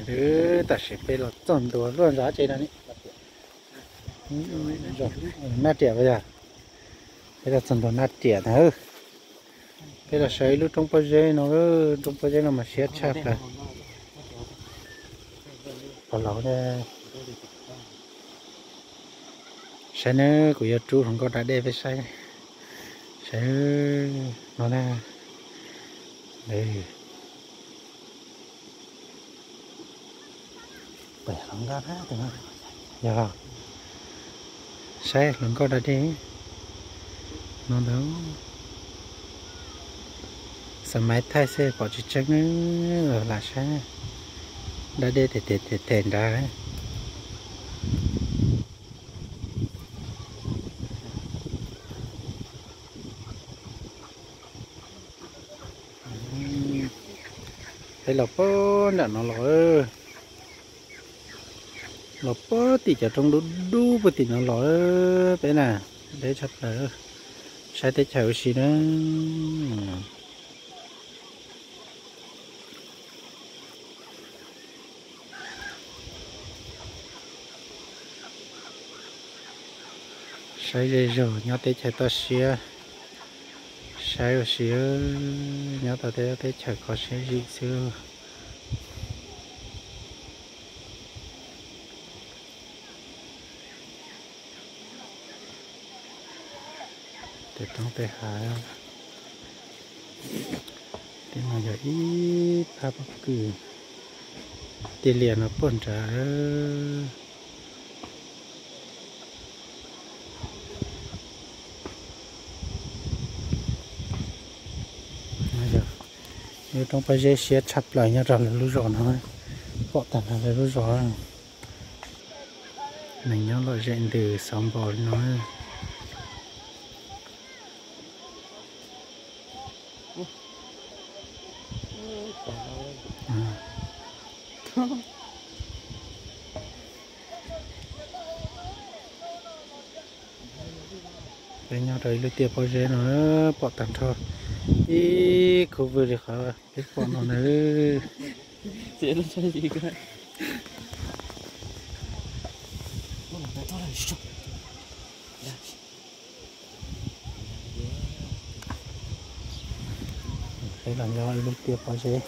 Tam sim peb los txog ntua luaj zov tsev no ne. Naj riam yog, peb los txog ntua naj riam na. Peb los saib ib lub roob pob zeb no, roob pob zeb no mas siab tshaj plaws. Pog laus, saib nawb, kuv yuav rub hluas nkauj da dej peb saib. Saib no na. Yog, saib hluas nkauj da dej no ntag. Xam maiv thaij xwb pom tsis tseeb, lam saib da dej them them nrad. Peb los puag nram no los, los puag tim cov roob dub dub puag tim no los peb na. Deb tshaj plaws, saib teb chaws ua si na. Saib zej zog nyob teb chaws toj siab, saib ua si, nyob tau teb chaws kho siab zim xwb. Tej roob tej hav, tej no yog ib phab pob kws tiaj lias no puag nrad. Yog lub roob pob zeb siab tshaj plaws nyob rau lawv lub zos no, pom tag nrho lawv lub zos. Neeg nyob lom zem ntws xov npos li no. Peb nyob rau ib lub tiaj pob zeb no, pom tag nrho ib khub vwm li qhov peb pom no na. Peb los nyob ib lub tiaj pob zeb.